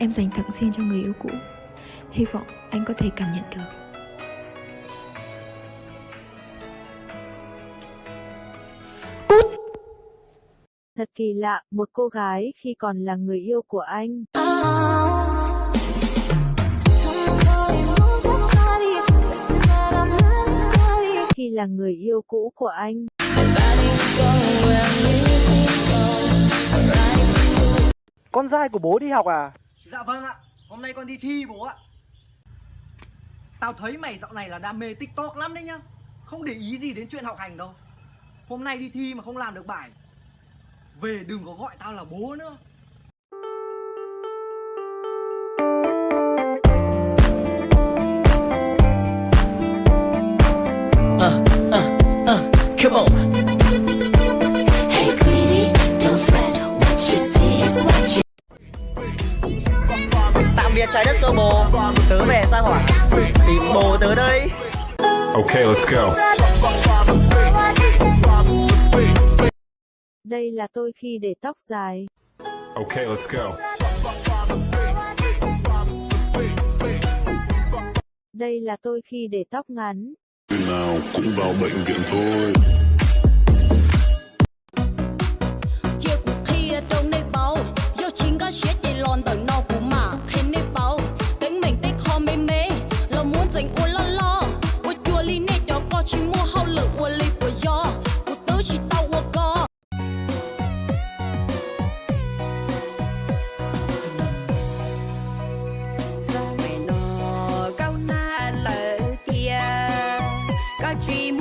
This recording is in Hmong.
Em dành tặng riêng cho người yêu cũ. Hy vọng anh có thể cảm nhận được. Cút! Thật kỳ lạ, một cô gái khi còn là người yêu của anh. Khi là người yêu cũ của anh. Con trai của bố đi học à? Dạ vâng ạ, hôm nay con đi thi bố ạ. Tao thấy mày dạo này là đam mê TikTok lắm đấy nhá. Không để ý gì đến chuyện học hành đâu. Hôm nay đi thi mà không làm được bài, về đừng có gọi tao là bố nữa. Uh, uh, uh, come on. Hey, Queenie, don't fret. What you see is what you Tạm biệt trái đất sơ bồ, tớ về sao hỏa, tìm bồ tớ đây. Okay, let's go. Đây là tôi khi để tóc dài. Okay, let's go. Đây là tôi khi để tóc ngắn. Khi nào cũng vào bệnh viện thôi. Cia kuv qhia rau nej paub, yog tsis nkag siab ces los ntawm no kuv mam qhia nej paub. Teeb meem tej qho me me los muab ntxeev ua loj loj, ua cuag li nej cov ko tsis muaj hauj lwm ua li puas yog, kuv twb tsis tau ua ko. Txog me no kaub nag lawm tiag, koj tsis